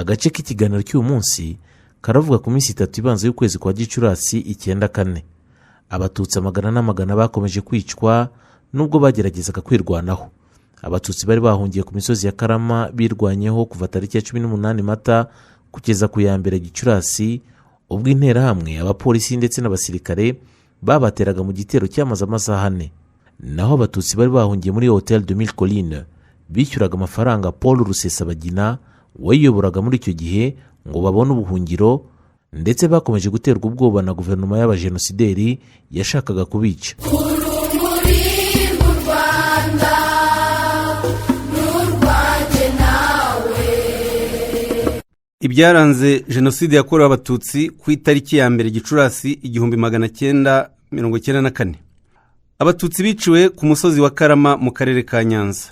Agace k'ikiganiro cy'uyu munsi karavuga ku minsi 3 ibanza y'ukwezi kwa Gicurasi 94. Abatutsi amagana n'amagana bakomeje kwicwa nubwo bageragezaga kwirwanaho. Abatutsi bari bahungiye ku misozi ya Karama birwanyeho kuva tariki ya 18 Mata kugeza ku ya 1 Gicurasi, ubwo Interahamwe, abapolisi ndetse n'abasirikare babateraga mu gitero cyamaze amasaha 4. Naho Abatutsi bari bahungiye muri Hotel de Mille Collines bishyuraga amafaranga Paul Rusesabagina wayiyoboraga muri icyo gihe ngo babone ubuhungiro, ndetse bakomeje guterwa ubwoba na guverinoma y'abajenosideri yashakaga kubica. Urumuri mu Rwanda n'urwanjye nawe. Ibyaranze Jenoside yakorewe Abatutsi ku itariki ya 1 Gicurasi 1994. Abatutsi biciwe ku musozi wa Karama mu karere ka Nyanza.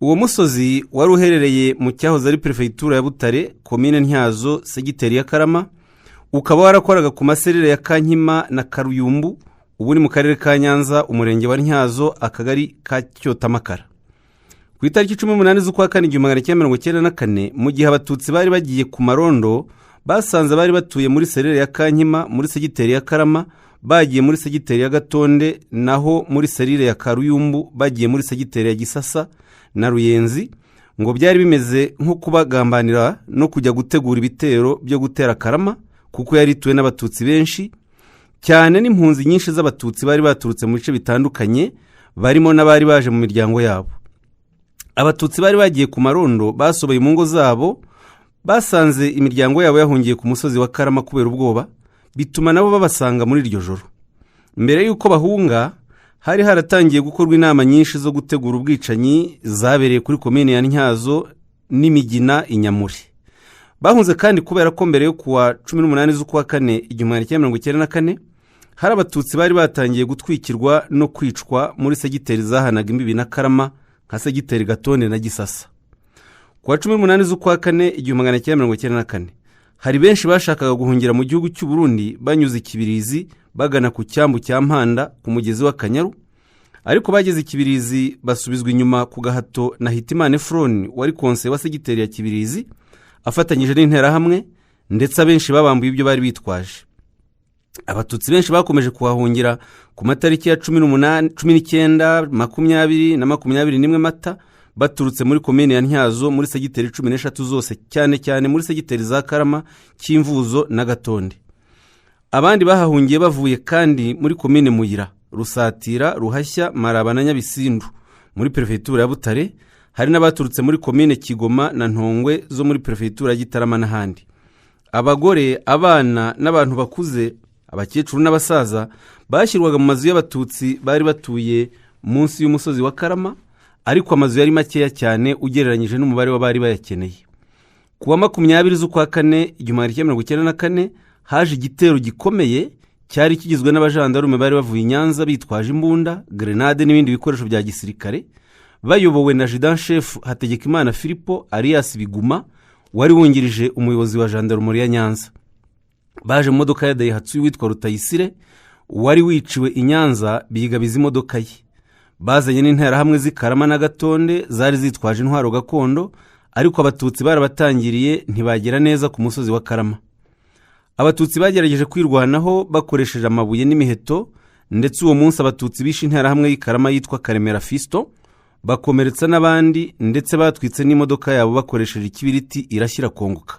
Uwo musozi wari uherereye mu cyahoze ari Perefegitura ya Butare, Komine Ntyazo, Segiteri ya Karama, ukaba warakoraga ku maserire ya Kankima na Karuyumbu. Ubu ni mu karere ka Nyanza, umurenge wa Ntyazo, akagari ka Cyotamakara. Ku itariki 18 z'ukwa kane 1994, mu gihe Abatutsi bari bagiye ku marondo, basanze abari batuye muri serire ya Kankima muri segiteri ya Karama bagiye muri segiteri ya Gatonde, naho muri serire ya Karuyumbu bagiye muri segiteri ya Gisasa na Ruyenzi. Ngo byari bimeze nko kubagambanira no kujya gutegura ibitero byo gutera Karama, kuko yari ituwe n'Abatutsi benshi cyane n'impunzi nyinshi z'Abatutsi bari baturutse mu bice bitandukanye, barimo n'abari baje mu miryango yabo. Abatutsi bari bagiye ku marondo basohoye mu ngo zabo, basanze imiryango yabo yahungiye ku musozi wa Karama kubera ubwoba, bituma nabo babasanga muri iryo joro. Mbere y'uko bahunga, hari haratangiye gukorwa inama nyinshi zo gutegura ubwicanyi zabereye kuri Komine ya Ntyazo n'Imigina i Nyamure. Bahunze kandi kubera ko mbere yo kuwa 18 z'ukwa kane 1994 hari Abatutsi bari batangiye gutwikirwa no kwicwa muri segiteri zahanaga imbibi na Karama, nka segiteri Gatonde na Gisasa. Ku wa 18 z'ukwa kane 1994, hari benshi bashakaga guhungira mu gihugu cy'u Burundi banyuze Ikibirizi bagana ku cyambu cya Mpanda ku mugezi w'Akanyaru, ariko bageze Ikibirizi basubizwa inyuma ku gahato na Hitimana Efuroni wari konseye wa segiteri ya Kibirizi afatanyije n'Interahamwe, ndetse abenshi babambuye ibyo bari bitwaje. Abatutsi benshi bakomeje kuhahungira ku matariki ya 18, 19, 20 na 21 Mata, baturutse muri Komine ya Ntyazo muri segiteri 13 zose, cyane cyane muri segiteri za Karama, Cyimvuzo na Gatonde. Abandi bahahungiye bavuye kandi muri Komine Muyira, Rusatira, Ruhashya, Maraba na Nyabisindu muri Perefegitura ya Butare. Hari n'abaturutse muri Komine Kigoma na Ntongwe zo muri Perefegitura ya Gitarama n'ahandi. Abagore, abana n'abantu bakuze, abakecuru n'abasaza bashyirwaga mu mazu y'Abatutsi bari batuye munsi y'umusozi wa Karama, ariko amazu yari makeya cyane ugereranyije n'umubare w'abari bayakeneye. Ku wa 20 z'ukwa kane 1994 haje igitero gikomeye cyari kigizwe n'abajandarume bari bavuye i Nyanza bitwaje imbunda, grenade n'ibindi bikoresho bya gisirikare, bayobowe na adjudant-chef Hategekimana Filipo alias Biguma, wari wungirije umuyobozi wa jandarumori ya Nyanza. Baje mu modoka ya Dayihatsu witwa Rutayisire wari wiciwe i Nyanza, bigabiza imodoka ye. Bazanye n'Interahamwe z'i Karama na Gatonde zari zitwaje intwaro gakondo, ariko Abatutsi barabatangiriye ntibagera neza ku musozi wa Karama. Abatutsi bagerageje kwirwanaho bakoresheje amabuye n'imiheto, ndetse uwo munsi Abatutsi bishe Interahamwe y'i Karama yitwa Karemera Fisito, bakomeretsa n'abandi, ndetse batwitse n'imodoka yabo bakoresheje ikibiriti irashyira kongoka.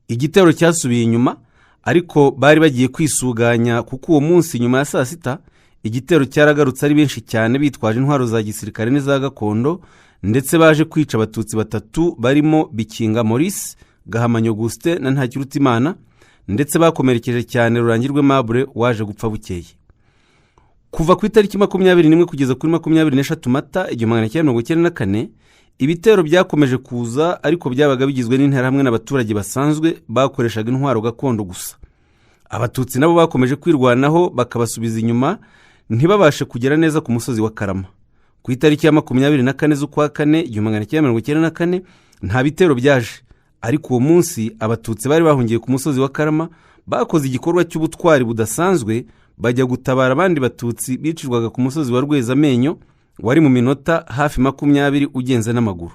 Igitero cyasubiye inyuma, ariko bari bagiye kwisuganya, kuko uwo munsi nyuma ya saa sita igitero cyaragarutse ari benshi cyane, bitwaje intwaro za gisirikare n'iza gakondo, ndetse baje kwica Abatutsi batatu barimo Bikinga Maurice, Gahamanyo Augustin na Ntakirutimana, ndetse bakomerekeje cyane Rurangirwe Mabure waje gupfa bukeye. Kuva ku itariki 21 kugeza kuri 23 Mata 1994, ibitero byakomeje kuza, ariko byabaga bigizwe n'Interahamwe n'abaturage basanzwe bakoreshaga intwaro gakondo gusa. Abatutsi nabo bakomeje kwirwanaho bakabasubiza inyuma, ntibabashe kugera neza ku musozi wa Karama. Ku itariki ya 24 z'ukwa kane 1994 nta bitero byaje, ariko uwo munsi Abatutsi bari bahungiye ku musozi wa Karama bakoze igikorwa cy'ubutwari budasanzwe, bajya gutabara abandi Batutsi bicirwaga ku musozi wa Rwezamenyo wari mu minota hafi 20 ugenze n'amaguru.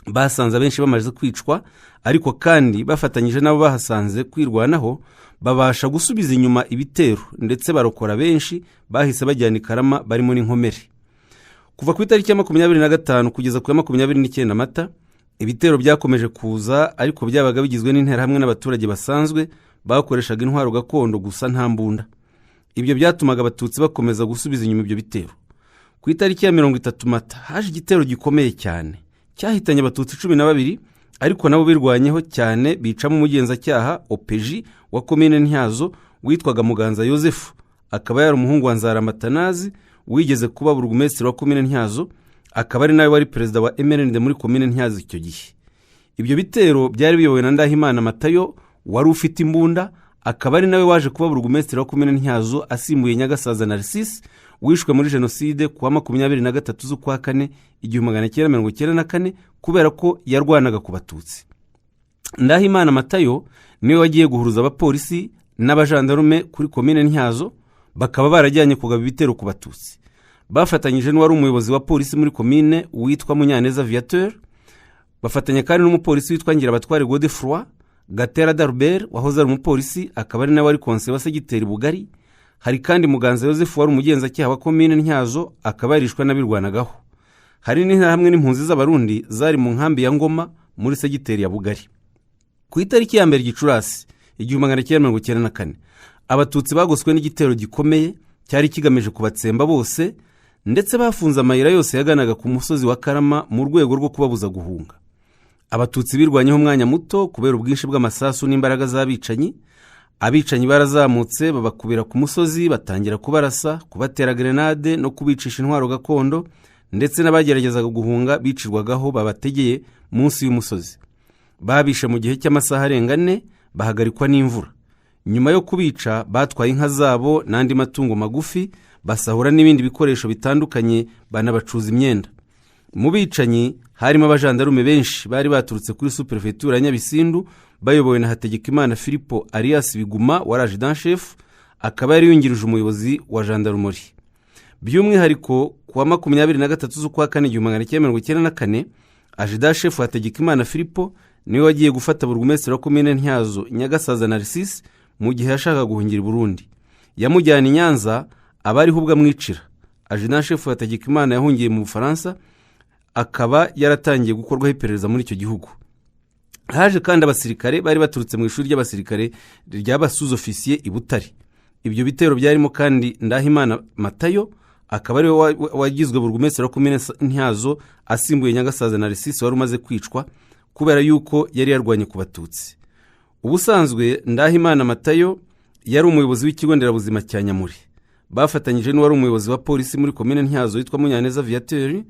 Basanze abenshi bamaze kwicwa, ariko kandi bafatanyije n'abo bahasanze kwirwanaho, babasha gusubiza inyuma ibitero, ndetse barokora benshi bahise bajyana i Karama barimo n'inkomere. Kuva ku itariki ya 25 kugeza ku ya 29 Mata, ibitero byakomeje kuza, ariko byabaga bigizwe n'Interahamwe n'abaturage basanzwe bakoreshaga intwaro gakondo gusa, nta mbunda. Ibyo byatumaga Abatutsi bakomeza gusubiza inyuma ibyo bitero. Ku itariki ya 30 Mata haje igitero gikomeye cyane cyahitanye Abatutsi 12, ariko nabo birwanyeho cyane, bicamo umugenzacyaha OPJ wa Komine Ntyazo witwaga Muganza Yosefu, akaba yari umuhungu wa Nzaramatanazi wigeze kuba burugumesitiri wa Komine Ntyazo, akaba ari nawe wari perezida wa MRND muri Komine Ntyazo icyo gihe. Ibyo bitero byari biyobowe na Ndahimana Matayo wari ufite imbunda, akaba ari nawe waje kuba burugumesitiri wa Komine Ntyazo asimbuye Nyagasaza Narcisse wishwe muri jenoside ku wa 23 z'ukwa kane 1994 kubera ko yarwanaga ku Batutsi. Ndahimana Matayo niwe wagiye guhuruza abapolisi n'abajandarume kuri Komine Ntyazo, bakaba barajyanye kugaba ibitero ku Batutsi. Bafatanyije n'uwari umuyobozi wa polisi muri komine witwa Munyaneza Viateur, bafatanya kandi n'umupolisi witwa Ngirabatware Godefroid, Gatera Darbert wahoze ari umupolisi, akaba ari nawe wari konseye wa segiteri Bugari. Hari kandi Muganza Yosefu wari umugenzacyaha wa Komine Ntyazo, akaba yarishwe n'abirwanagaho. Hari n'Interahamwe n'impunzi z'Abarundi zari mu nkambi ya Ngoma muri segiteri ya Bugari. Ku itariki ya 1 Gicurasi 1994, Abatutsi bagoswe n'igitero gikomeye cyari kigamije kubatsemba bose, ndetse bafunze amayira yose yaganaga ku musozi wa Karama mu rwego rwo kubabuza guhunga. Abatutsi birwanyeho umwanya muto kubera ubwinshi bw'amasasu n'imbaraga z'abicanyi. Abicanyi barazamutse babakubira ku musozi, batangira kubarasa, kubatera gerenade no kubicisha intwaro gakondo, ndetse n'abageragezaga guhunga bicirwagaho babategeye munsi y'umusozi. Babishe mu gihe cy'amasaha arenga 4, bahagarikwa n'imvura. Nyuma yo kubica, batwaye inka zabo n'andi matungo magufi, basahura n'ibindi bikoresho bitandukanye, banabacuza imyenda. Mu bicanyi harimo abajandarume benshi bari baturutse kuri superefegitura ya Nyabisindu, bayobowe na Hategekimana Filipo alias Biguma wari adjudant-chef, akaba yari yungirije umuyobozi wa jandarumori. By'umwihariko, ku wa 23 z'ukwa kane 1994, adjudant-chef Hategekimana Filipo niwe wagiye gufata burugumesitiri wa Komine Ntyazo Nyagasaza Narcisse mu gihe yashakaga guhungira i Burundi. Yamujyana i Nyanza, aba ariho ubwo amwicira. Adjudant-chef Hategekimana yahungiye mu Bufaransa, akaba yaratangiye gukorwaho iperereza muri icyo gihugu. Haje kandi abasirikare bari baturutse mu ishuri ry'abasirikare ry'abasuzofisiye i Butare. Ibyo bitero byarimo kandi Ndahimana Matayo, akaba ariwe wagizwe burugumesitiri wa Komine Ntyazo asimbuye Nyagasaza Narcisse wari umaze kwicwa kubera yuko yari yarwanye ku Batutsi. Ubusanzwe Ndahimana Matayo yari umuyobozi w'ikigo nderabuzima cya Nyamure. Bafatanyije n'uwari umuyobozi wa polisi muri Komine Ntyazo witwa Munyaneza Viateur,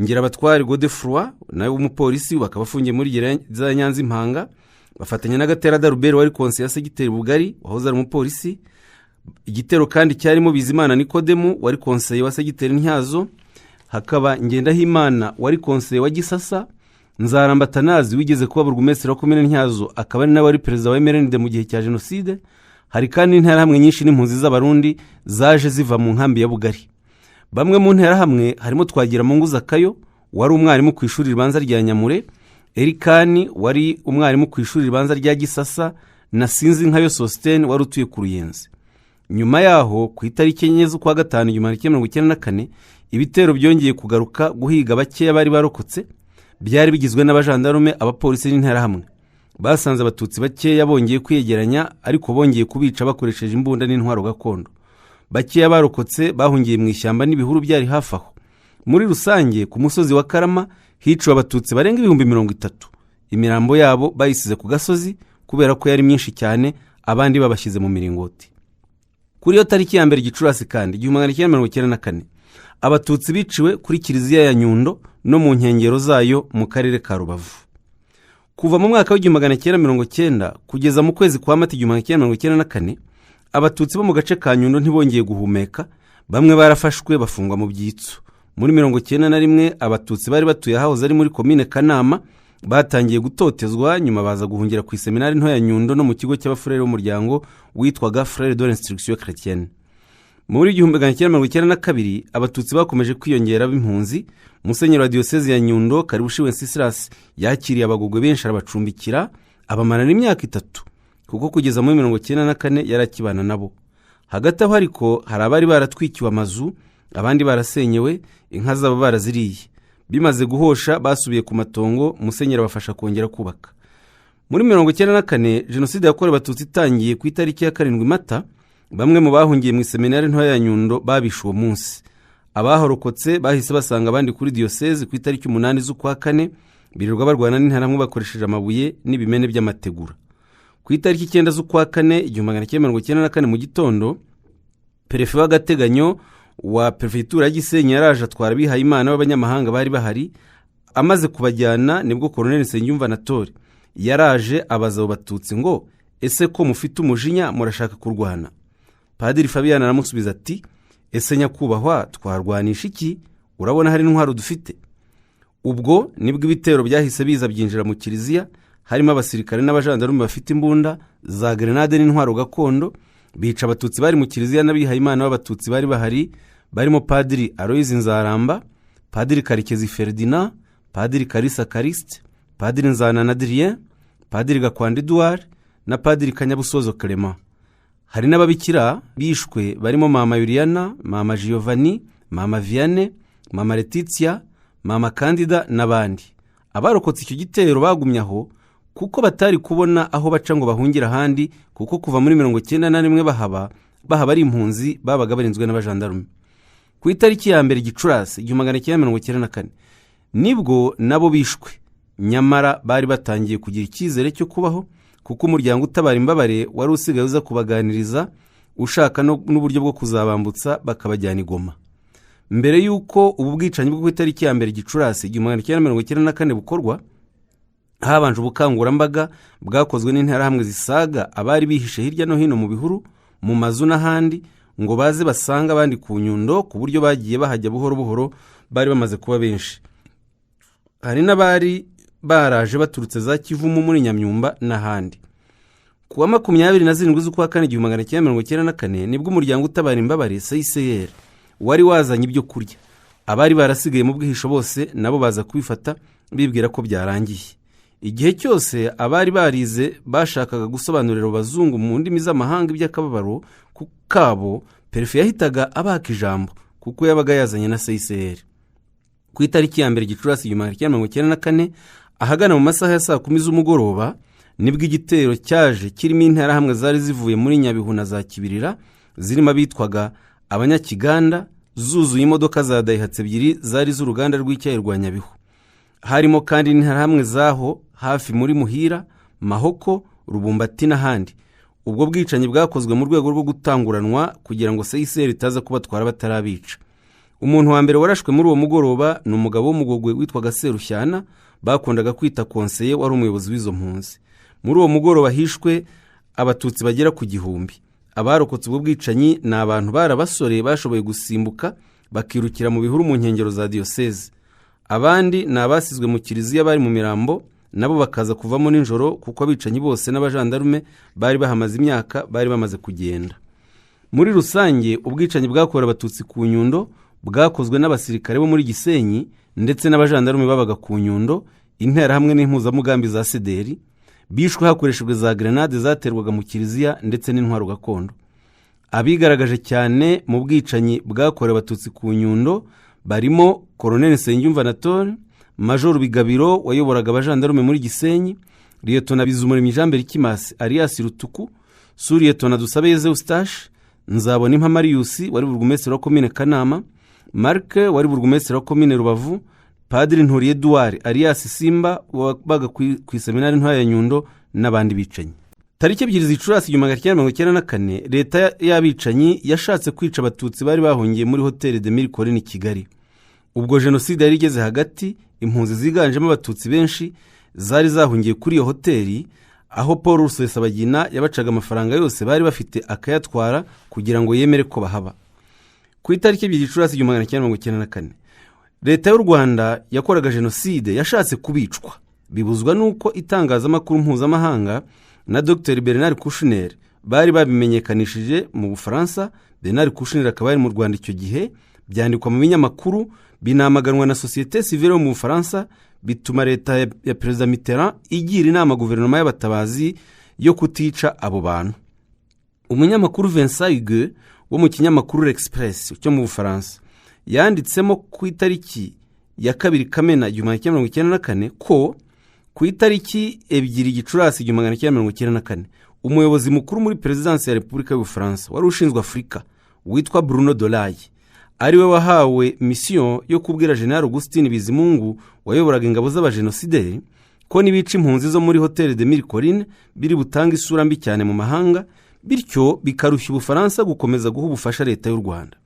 Ngirabatware Godefroid nawe w'umupolisi, bakaba afungiye muri gereza ya Nyanza Impanga. Bafatanya na Gatera Daruberi wari konseye ya segiteri Bugari wahoze ari umupolisi. Igitero kandi cyarimo Bizimana Nikodemu wari konseye wa segiteri Ntyazo, hakaba Ngendahimana wari konseye wa Gisasa, Nzarambatanazi wigeze kuba burugumesitiri wa Komine Ntyazo, akaba ari nawe wari perezida wa MRND mu gihe cya jenoside. Hari kandi Interahamwe nyinshi n'impunzi z'Abarundi zaje ziva mu nkambi ya Bugari. Bamwe mu Nterahamwe harimo Twagiramungu Zakayo wari umwarimu ku ishuri ribanza rya Nyamure, Erikani wari umwarimu ku ishuri ribanza rya Gisasa, na Sinzi Nkayo Sositene wari utuye ku Ruyenzi. Nyuma yaho, ku itariki 4 z'ukwa gatanu 1994, ibitero byongeye kugaruka guhiga bakeya bari barokotse. Byari bigizwe n'abajandarume, abapolisi n'Interahamwe. Basanze Abatutsi bakeya bongeye kwiyegeranya, ariko bongeye kubica bakoresheje imbunda n'intwaro gakondo. Bakeya barokotse bahungiye mu ishyamba n'ibihuru byari hafi aho. Muri rusange, ku musozi wa Karama hiciwe Abatutsi barenga 30,000. Imirambo yabo bayisize ku gasozi kubera ko yari myinshi cyane, abandi babashyize mu miringoti. Kuri iyo tariki ya 1 Gicurasi kandi 1994, Abatutsi biciwe kuri kiliziya ya Nyundo no mu nkengero zayo mu karere ka Rubavu. Kuva mu mwaka w'1990 kugeza mu kwezi kwa Mata 1994, Abatutsi bo mu gace ka Nyundo ntibongeye guhumeka. Bamwe barafashwe bafungwa mu byitso. Muri 91, Abatutsi bari batuye ahahoze ari muri Komine Kanama batangiye gutotezwa, nyuma baza guhungira ku iseminari nto ya Nyundo no mu kigo cy'abafurere b'umuryango witwaga Frères de l'Instruction Chrétienne. Muri 1992 Abatutsi bakomeje kwiyongera b'impunzi. Musenyeri wa Diyosezi ya Nyundo, Karibushi Wenceslas, yakiriye Abagogwe benshi, arabacumbikira, abamarana imyaka 3, kuko kugeza muri 94 yari akibana nabo. Hagati aho ariko hari abari baratwikiwe amazu, abandi barasenyewe, inka zabo baraziriye. Bimaze guhosha basubiye ku matongo, musenyeri abafasha kongera kubaka. Muri 94, Jenoside yakorewe Abatutsi itangiye ku itariki ya 7 Mata, bamwe mu bahungiye mu Iseminari Ntoya ya Nyundo babishe uwo munsi. Abahorokotse bahise basanga abandi kuri diyosezi ku itariki 8 z'ukwa kane, birirwa barwana n'Interahamwe bakoresheje amabuye n'ibimene by'amategura. Ku itariki 9 z'ukwa kane 1994 mu gitondo, perefe w'agateganyo wa Perefegitura ya Gisenyi yaraje, atwara abihayimana b'abanyamahanga bari bahari. Amaze kubajyana nibwo Koroneli Nsengiyumva Anatole yaraje, abaza abo Batutsi ngo: "Ese ko mufite umujinya, murashaka kurwana?" Padiri Fabiyani aramusubiza ati: "Ese nyakubahwa, twarwanisha iki? Urabona hari intwaro dufite?" Ubwo nibwo ibitero byahise biza, byinjira mu kiliziya, harimo abasirikare n'abajandarume bafite imbunda za gerenade n'intwaro gakondo, bica Abatutsi bari mu kiliziya n'abihayimana b'Abatutsi bari bahari, barimo Padiri Aloyizi Nzaramba, Padiri Karekezi Ferdinand, Padiri Karisa Karisite, Padiri Nzanana Adrien, Padiri Gakwanda Edouard na Padiri Kanyabusozo Clement. Hari n'ababikira bishwe barimo Mama Yuriyana, Mama Giovanni, Mama Vianney, Mama Letitia, Mama Kandida n'abandi. Abarokotse icyo gitero bagumye aho kuko batari kubona aho baca ngo bahungire ahandi, kuko kuva muri 91 bahaba ari impunzi, babaga barinzwe n'abajandarume. Ku itariki ya 1 Gicurasi 1994 nibwo nabo bishwe. Nyamara bari batangiye kugira icyizere cyo kubaho, kuko umuryango utabara imbabare wari usigaye uza kubaganiriza, ushaka n'uburyo bwo kuzabambutsa bakabajyana i Goma. Mbere y'uko ubu bwicanyi bwo ku itariki ya 1 Gicurasi 1994 bukorwa, habanje ubukangurambaga bwakozwe n'Interahamwe zisaga abari bihishe hirya no hino mu bihuru, mu mazu n'ahandi, ngo baze basange abandi ku Nyundo, ku buryo bagiye bahajya buhoro buhoro bari bamaze kuba benshi. Hari n'abari baraje baturutse za Kivumu muri Nyamyumba n'ahandi. Ku wa 27 z'ukwa kane 1994 nibwo umuryango utabara imbabare CICR wari wazanye ibyo kurya. Abari barasigaye mu bwihisho bose nabo baza kubifata, bibwira ko byarangiye. Igihe cyose abari barize bashakaga gusobanurira abazungu mu ndimi z'amahanga iby'akababaro kabo, perefe yahitaga abaka ijambo, kuko yabaga yazanye na CICR. Ku itariki ya 1 Gicurasi 1994, ahagana mu masaha ya saa 10 z'umugoroba, nibwo igitero cyaje kirimo Interahamwe zari zivuye muri Nyabihu na za Kibirira, zirimo abitwaga Abanyakiganda, zuzuye imodoka za Dayihatsu ebyiri zari z'uruganda rw'icyayi rwa Nyabihu. Harimo kandi n'Interahamwe zaho hafi muri Muhira, Mahoko, Rubumbati n'ahandi. Ubwo bwicanyi bwakozwe mu rwego rwo gutanguranwa kugira ngo CICR itaza kubatwara batarabica. Umuntu wa mbere warashwe muri uwo mugoroba ni umugabo w'Umugogwe witwaga Serushyana, bakundaga kwita Konseye, wari umuyobozi w'izo mpunzi. Muri uwo mugoroba hishwe Abatutsi bagera ku 1000. Abarokotse ubwo bwicanyi ni abantu bari abasore bashoboye gusimbuka bakirukira mu bihuru mu nkengero za diyoseze. Abandi ni abasizwe mu kiliziya bari mu mirambo, nabo bakaza kuvamo nijoro, kuko abicanyi bose n'abajandarume bari bahamaze imyaka bari bamaze kugenda. Muri rusange, ubwicanyi bwakorewe Abatutsi ku Nyundo bwakozwe n'abasirikare bo muri Gisenyi ndetse n'abajandarume babaga ku Nyundo, Interahamwe n'impuzamugambi za Sederi. Bishwe hakoreshejwe za gerenade zaterwaga mu kiliziya ndetse n'intwaro gakondo. Abigaragaje cyane mu bwicanyi bwakorewe Abatutsi ku Nyundo barimo Koroneli Nsengiyumva Anatole, Majoro Bigabiro wayoboraga abajandarume muri Gisenyi, Liyetona Bizumuremyi Jean Berikimasi alias Rutuku, Suriyetona Dusabeyeze Eustache, Nzabonimpa Marius wari burugumesitiri wa Komine Kanama, Marike wari burugumesitiri wa Komine Rubavu, Padiri Nturiye Eduard alias Simba wabaga ku Iseminari Ntoya ya Nyundo n'abandi bicanyi. Tariki 2 Zicurasi 1994, leta y'abicanyi yashatse kwica Abatutsi bari bahungiye muri Hoteli des Mille Collines i Kigali. Ubwo jenoside yari igeze hagati, impunzi ziganjemo Abatutsi benshi zari zahungiye kuri iyo hoteli, aho Paul Rusesabagina yabacaga amafaranga yose bari bafite akayatwara kugira ngo yemere ko bahaba. Ku itariki 2 Gicurasi 1994, leta y'u Rwanda yakoraga jenoside yashatse kubicwa, bibuzwa n'uko itangazamakuru mpuzamahanga na Dr Bernard Kouchner bari babimenyekanishije mu Bufaransa, Bernard Kouchner akaba yari mu Rwanda icyo gihe. Byandikwa mu binyamakuru, binamaganwa na sosiyete sivile yo mu Bufaransa, bituma leta ya Perezida Mitterrand igira inama guverinoma y'abatabazi yo kutica abo bantu. Umunyamakuru Vincent Hugues wo mu kinyamakuru L'Express cyo mu Bufaransa yanditsemo ku itariki ya 2 Kamena 1994 ko ku itariki 2 Gicurasi 1994, umuyobozi mukuru muri Perezidansi ya Repubulika y'Ubufaransa wari ushinzwe Afurika witwa Bruno Delaye ariwe wahawe misiyo yo kubwira General Augustin Bizimungu wayoboraga ingabo z'abajenosideri ko nibica impunzi zo muri Hôtel des Mille Collines biri butange isura mbi cyane mu mahanga, bityo bikarushya Ubufaransa gukomeza guha ubufasha leta y'u Rwanda.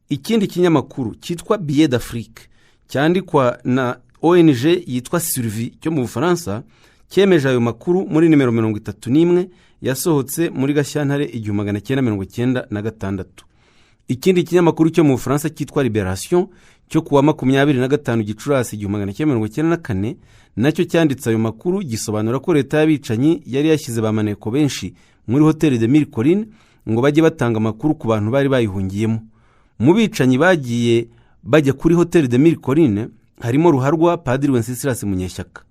Ikindi kinyamakuru cyitwa Billet d'Afrique cyandikwa na ONG yitwa Survie cyo mu Bufaransa cyemeje ayo makuru muri nimero 31 yasohotse muri Gashyantare 1996. Ikindi kinyamakuru cyo mu Bufaransa cyitwa Libération cyo kuwa 25 Gicurasi 1994 nacyo cyanditse ayo makuru, gisobanura ko leta y'abicanyi yari yashyize ba maneko benshi muri Hôtel des Mille Collines ngo bajye batanga amakuru ku bantu bari bayihungiyemo. Mu bicanyi bagiye bajya kuri Hôtel des Mille Collines harimo ruharwa Padiri Wenceslas Munyeshyaka.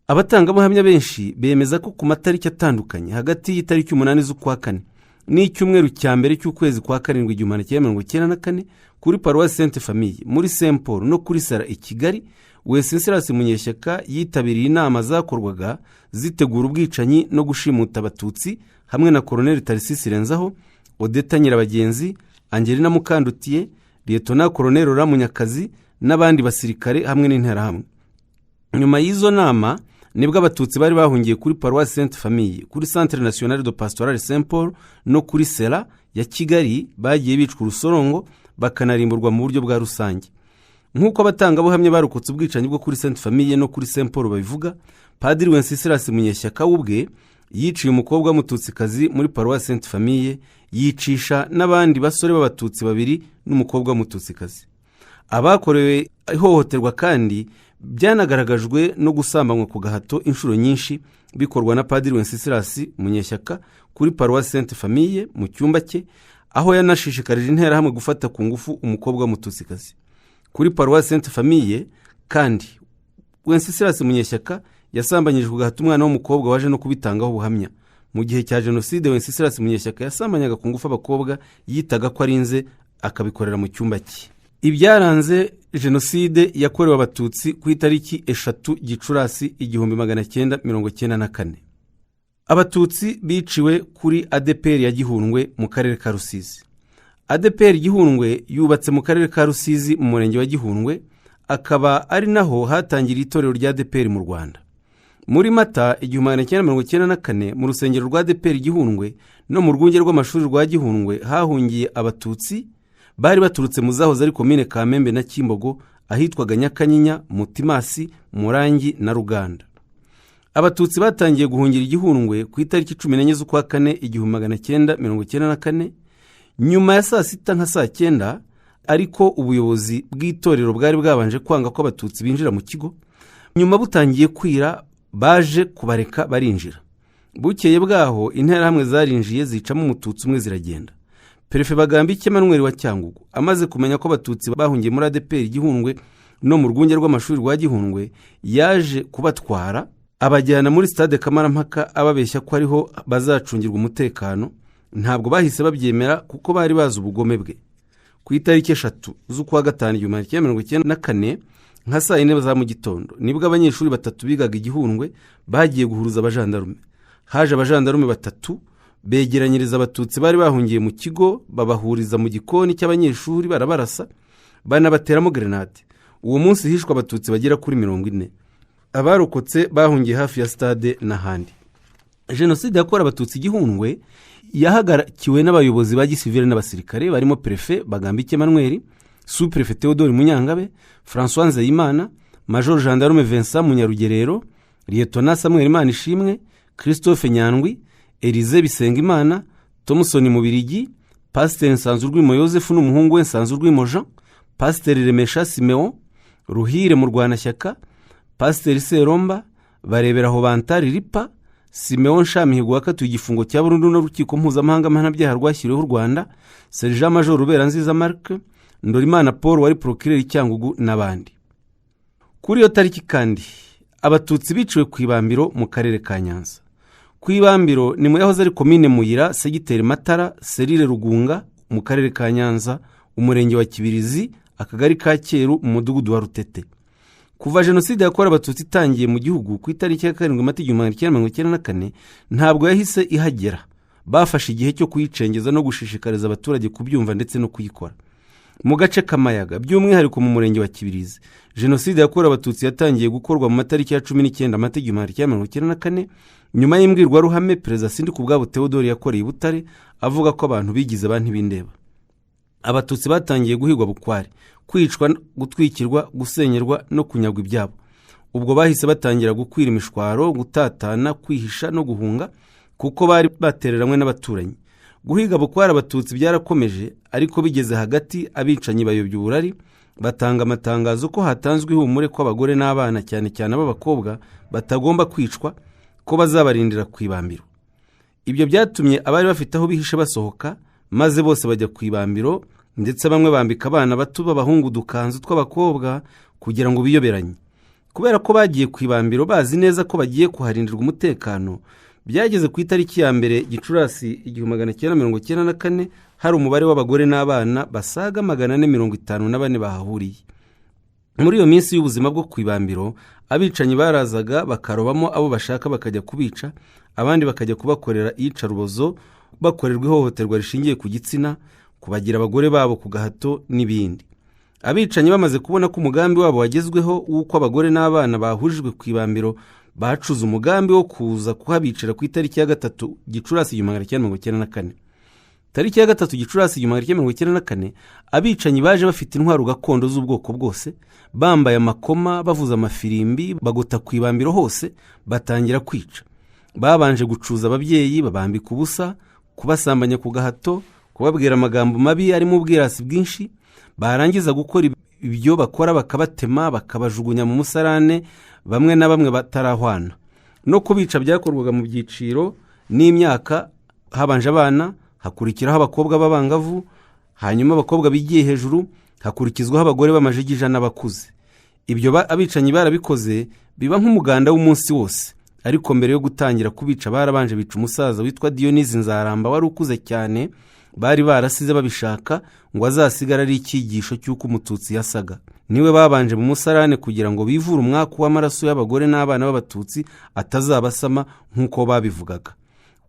Abatangabuhamya benshi bemeza ko ku matariki atandukanye hagati y'itariki 8 z'ukwa kane n'icyumweru cya mbere cy'ukwezi kwa karindwi 1994, kuri Paruwasi Sainte Famille, muri Saint Paul no kuri Sara i Kigali, Wenceslas Munyeshyaka yitabiriye inama zakorwaga zitegura ubwicanyi no gushimuta Abatutsi hamwe na Koroneli Tharcisse Renzaho, Odeta Nyirabagenzi, Angelina Mukandutiye, Liyetona Koroneli Rora Munyakazi n'abandi basirikare hamwe n'Interahamwe. Nyuma y'izo nama nibwo Abatutsi bari bahungiye kuri Paruwasi Sainte Famille, kuri Centre National de Pastorale Saint Paul no kuri Sera ya Kigali bagiye bicwa urusorongo, bakanarimburwa mu buryo bwa rusange. Nk'uko abatangabuhamya barokotse ubwicanyi bwo kuri Sainte Famille no kuri Saint Paul babivuga, Padiri Wenceslas Munyeshyaka we ubwe yiciye umukobwa w'Umututsikazi muri Paruwasi Sainte Famille, yicisha n'abandi basore b'Abatutsi babiri n'umukobwa w'Umututsikazi. Abakorewe ihohoterwa kandi byanagaragajwe no gusambanywa ku gahato inshuro nyinshi bikorwa na Padiri Wenceslas Munyeshyaka kuri Paruwasi Sainte Famille mu cyumba cye, aho yanashishikarije Interahamwe gufata ku ngufu umukobwa w'Umututsikazi. Kuri Paruwasi Sainte Famille kandi, Wenceslas Munyeshyaka yasambanyije ku gahato umwana w'umukobwa waje no kubitangaho ubuhamya. Mu gihe cya jenoside, Wenceslas Munyeshyaka yasambanyaga ku ngufu abakobwa yitaga ko arinze, akabikorera mu cyumba cye. Ibyaranze jenoside yakorewe Abatutsi ku itariki 3 Gicurasi 1994: Abatutsi biciwe kuri ADEPR ya Gihundwe mu karere ka Rusizi. ADEPR Gihundwe yubatse mu karere ka Rusizi, mu murenge wa Gihundwe, akaba ari naho hatangiriye itorero rya ADEPR mu Rwanda. Muri Mata 1994, mu rusengero rwa ADEPR Gihundwe no mu rwunge rw'amashuri rwa Gihundwe hahungiye Abatutsi bari baturutse mu zahoze ari komine Kamembe na Kimbogo, ahitwaga Nyakanyinya, Mutimasi, Murangi na Ruganda. Abatutsi batangiye guhungira Igihundwe ku itariki 14 z'ukwa kane 1994, nyuma ya saa sita nka saa cyenda, ariko ubuyobozi bw'itorero bwari bwabanje kwanga ko Abatutsi binjira mu kigo. Nyuma butangiye kwira baje kubareka barinjira. Bukeye bwaho Interahamwe zarinjiye, zicamo Umututsi umwe, ziragenda. Perefe Bagambiki Emmanuel wa Cyangugu amaze kumenya ko Abatutsi bahungiye muri ADEPR Gihundwe no mu rwunge rw'amashuri rwa Gihundwe, yaje kubatwara abajyana muri Sitade Kamarampaka, ababeshya ko ariho bazacungirwa umutekano. Ntabwo bahise babyemera kuko bari bazi ubugome bwe. Ku itariki 3 z'ukwa gatanu 1994, nka saa yine za mu gitondo, nibwo abanyeshuri batatu bigaga Igihundwe bagiye guhuruza abajandarume. Haje abajandarume batatu, begeranyiriza Abatutsi bari bahungiye mu kigo, babahuriza mu gikoni cy'abanyeshuri, barabarasa, banabateramo gerenade. Uwo munsi hishwe Abatutsi bagera kuri 40. Abarokotse bahungiye hafi ya sitade n'ahandi. Jenoside yakorewe Abatutsi Gihundwe yahagarikiwe n'abayobozi ba gisivile n'abasirikare barimo perefe Bagambiki Emmanuel, superefe Theodore Munyangabe, Francois Nzeyimana, Major Gendarme Vincent Munyarugerero, Liyetona Samuel Imanishimwe, Christophe Nyandwi, Elize Bisengimana, Thompson Mubirigi, Pasiteri Nsanzurwimo Yosefu n'umuhungu we Nsanzurwimo Jean, Pasiteri Remesha Simeon, Ruhire Murwanashyaka, Pasiteri Seromba, Bareberaho Bantari Ripa. Simeon Nshamihigo wakatiwe igifungo cya burundu n'Urukiko Mpuzamahanga Mpanabyaha rwashyiriweho u Rwanda, Serija Major Ruberanziza Marc, Ndorimana Paul wari porokireri Cyangugu n'abandi. Kuri iyo tariki kandi Abatutsi biciwe ku Ibambiro mu Karere ka Nyanza. Ku Ibambiro ni mu yahoze ari Komine Muyira, Segiteri Matara, Serire Rugunga, mu Karere ka Nyanza, Umurenge wa Kibirizi, Akagari ka Cyeru, mu Mudugudu wa Rutete. Kuva Jenoside yakorewe Abatutsi itangiye mu gihugu ku itariki ya 7 Mata 1994, ntabwo yahise ihagera. Bafashe igihe cyo kuyicengeza no gushishikariza abaturage kubyumva ndetse no kuyikora. Mu gace k'Amayaga, by'umwihariko mu Murenge wa Kibirizi, Jenoside yakorewe Abatutsi yatangiye gukorwa mu matariki ya 19 Mata 1994, nyuma y'imbwirwaruhame Perezida Sindikubwabo Theodore yakoreye i Butare avuga ko abantu bigize ba ntibindeba. Abatutsi batangiye guhigwa bukware, kwicwa, gutwikirwa, gusenyerwa no kunyagwa ibyabo. Ubwo bahise batangira gukwira imishwaro, gutatana, kwihisha no guhunga kuko bari batereranywe n'abaturanyi. Guhiga bukware Abatutsi byarakomeje, ariko bigeze hagati abicanyi bayobya uburari, batanga amatangazo ko hatanzwe ihumure, ko abagore n'abana, cyane cyane ab'abakobwa, batagomba kwicwa, ko bazabarindira ku Ibambiro. Ibyo byatumye abari bafite aho bihishe basohoka, maze bose bajya ku Ibambiro, ndetse bamwe bambika abana bato b'abahungu udukanzu tw'abakobwa kugira ngo biyoberanye. Kubera ko bagiye ku Ibambiro bazi neza ko bagiye kuharindirwa umutekano, byageze ku itariki ya 1 Gicurasi 1994 hari umubare w'abagore n'abana basaga 454 bahahuriye. Muri iyo minsi y'ubuzima bwo ku Ibambiro, abicanyi barazaga bakarobamo abo bashaka bakajya kubica, abandi bakajya kubakorera iyicarubozo, bakorerwa ihohoterwa rishingiye ku gitsina, kubagira abagore babo ku gahato n'ibindi. Abicanyi bamaze kubona ko umugambi wabo wagezweho w'uko abagore n'abana bahurijwe ku Ibambiro, bacuze umugambi wo kuza kuhabicira ku itariki ya 3 Gicurasi 1994. Tariki ya 3 Gicurasi 1994, abicanyi baje bafite intwaro gakondo z'ubwoko bwose, bambaye amakoma, bavuza amafirimbi, bagota ku Ibambiro hose, batangira kwica. Babanje gucuza ababyeyi babambika ubusa, kubasambanya ku gahato, kubabwira amagambo mabi arimo ubwirasi bwinshi. Barangiza gukora ibyo bakora bakabatema, bakabajugunya mu musarane, bamwe na bamwe batarahwana. No kubica byakorwaga mu byiciro n'imyaka: habanje abana, hakurikiraho abakobwa b'abangavu, hanyuma abakobwa bigiye hejuru, hakurikizwaho abagore b'amajigija n'abakuze. Ibyo abicanyi barabikoze biba nk'umuganda w'umunsi wose. Ariko mbere yo gutangira kubica barabanje bica umusaza witwa Diyonizi Nzaramba wari ukuze cyane, bari barasize babishaka ngo azasigare ari icyigisho cy'uko Umututsi yasaga. Niwe babanje mu musarane kugira ngo bivure umwaku w'amaraso y'abagore n'abana b'Abatutsi atazabasama nk'uko babivugaga.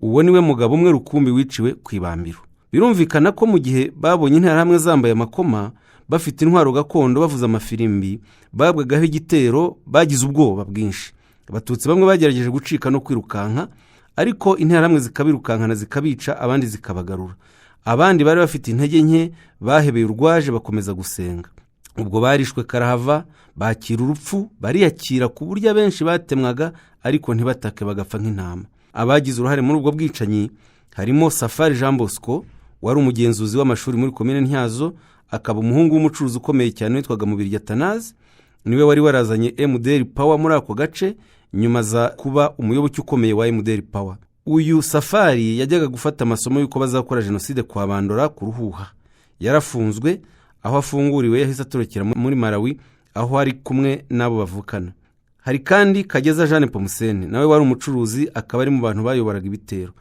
Uwo niwe mugabo umwe rukumbi wiciwe ku Ibambiro. Birumvikana ko mu gihe babonye Interahamwe zambaye amakoma, bafite intwaro gakondo, bavuze amafirimbi, babwagaho igitero, bagize ubwoba bwinshi. Abatutsi bamwe bagerageje gucika no kwirukanka, ariko Interahamwe zikabirukankana zikabica, abandi zikabagarura. Abandi bari bafite intege nke bahebeye urwaje bakomeza gusenga. Ubwo barishwe karahava, bakira urupfu bariyakira, ku buryo abenshi batemwaga ariko ntibatake, bagapfa nk'intama. Abagize uruhare muri ubwo bwicanyi harimo Safari Jean Bosco wari umugenzuzi w'amashuri muri Komine Ntyazo, akaba umuhungu w'umucuruzi ukomeye cyane witwaga Mubirigi Atanazi. Niwe wari warazanye MDR Power muri ako gace, nyuma aza kuba umuyoboke ukomeye wa MDR Power. Uyu Safari yajyaga gufata amasomo y'uko bazakora jenoside kwa Bandora ku Ruhuha. Yarafunzwe, aho afunguriwe yahise atorokera muri Malawi aho ari kumwe n'abo bavukana. Hari kandi Kageza Jeanne Pomuseni, nawe wari umucuruzi, akaba ari mu bantu bayoboraga ibitero.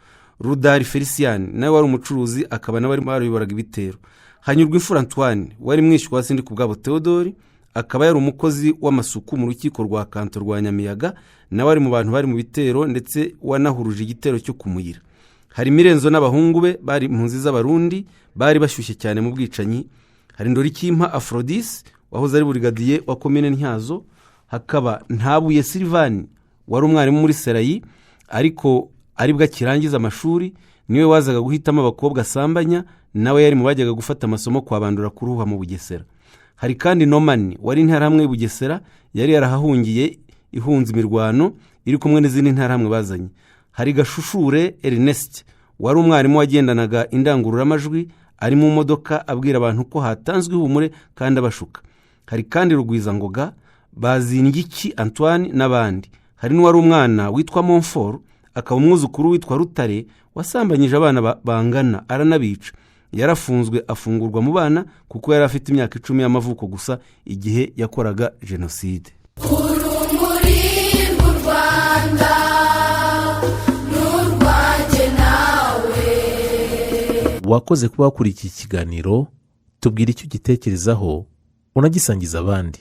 Rudari Felicien nawe wari umucuruzi, akaba nawe bayoboraga ibitero. Hanyurwa Imfura Antoine wari mwishywa wa Sindikubwabo Theodore, akaba yari umukozi w'amasuku mu rukiko rwa Kanto rwa Nyamiyaga, nawe ari mu bantu bari mu bitero ndetse wanahuruje igitero cyo kumuyira. Hari Mirenzo n'abahungu be bari impunzi z'Abarundi, bari bashyushye cyane mu bwicanyi. Hari Ndorikimpa Aphrodis wahoze ari burigadiye wa Komine Ntyazo. Hakaba Ntabuye Silivani wari umwarimu muri Serayi ariko aribwo akirangiza amashuri, niwe wazaga guhitamo abakobwa asambanya, nawe yari mu bajyaga gufata amasomo kwa Bandura kuruha mu Bugesera. Hari kandi Nomani wari Interahamwe y'i Bugesera, yari yarahahungiye ihunze imirwano, iri kumwe n'izindi Nterahamwe bazanye. Hari Gashushure Ernest wari umwarimu wagendanaga indangururamajwi ari mu modoka abwira abantu ko hatanzwe ihumure kandi abashuka. Hari kandi Rugwizangoga, Bazindiki Antoine n'abandi. Hari n'uwari umwana witwa Monfort. Akaba umwuzukuru witwa Rutare wasambanyije abana bangana aranabica. Yarafunzwe, afungurwa mu bana kuko yari afite imyaka 10 y'amavuko gusa igihe yakoraga jenoside. Urumuri rw'u Rwanda n'urwanjye nawe. Wakoze kuba wakurikiye iki kiganiro. Tubwira icyo ugitekerezaho, unagisangiza abandi.